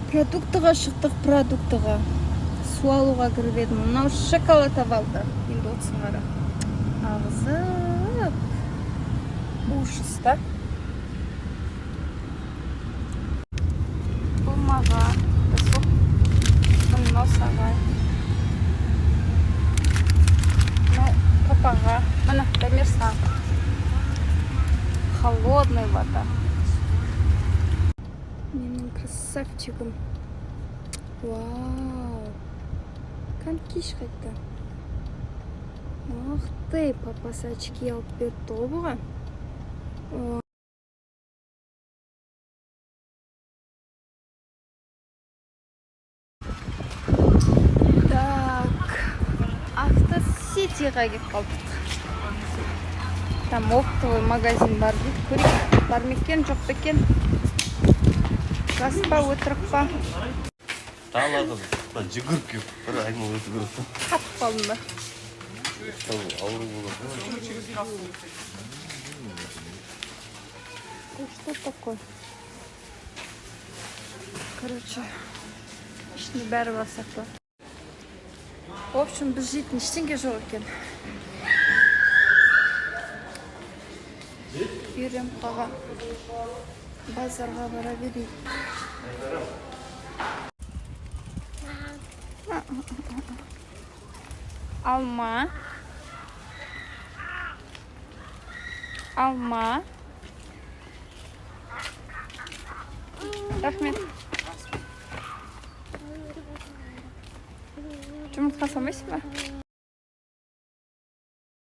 Продуктыға шықтық, продуктыға. Су алуға кіріп едім. Мынау шоколад алды. Енді отсын, қара. Ағызып. Ужас, та? Бұл маған. Бұл мынау саған. Мынау папаға. Міне, Дамир, саған. Холодный вода. Менің красавчигім. Вау. Конькиш қайтты. Ах ты, папасы очки алып беріпті ғой бұған. О. Так, Автоситиға келіп қалдық. Там оптовый магазин бар дейді. Көрейік, бар ма екен, жоқ па екен? Рас па, өтірік па? Далада жүгіріп келіп бір айналып өту керек та. Қатып қалдым ба? Ауру болады. Это что такое? Короче, ішінде бәрі бар сияқты. В общем, біз жейтін ештеңе жоқ екен. Үйреніп қалған. Базарға бара берейік. Алма. Алма. Рахмет. Жұмыртқа салмайсың ба?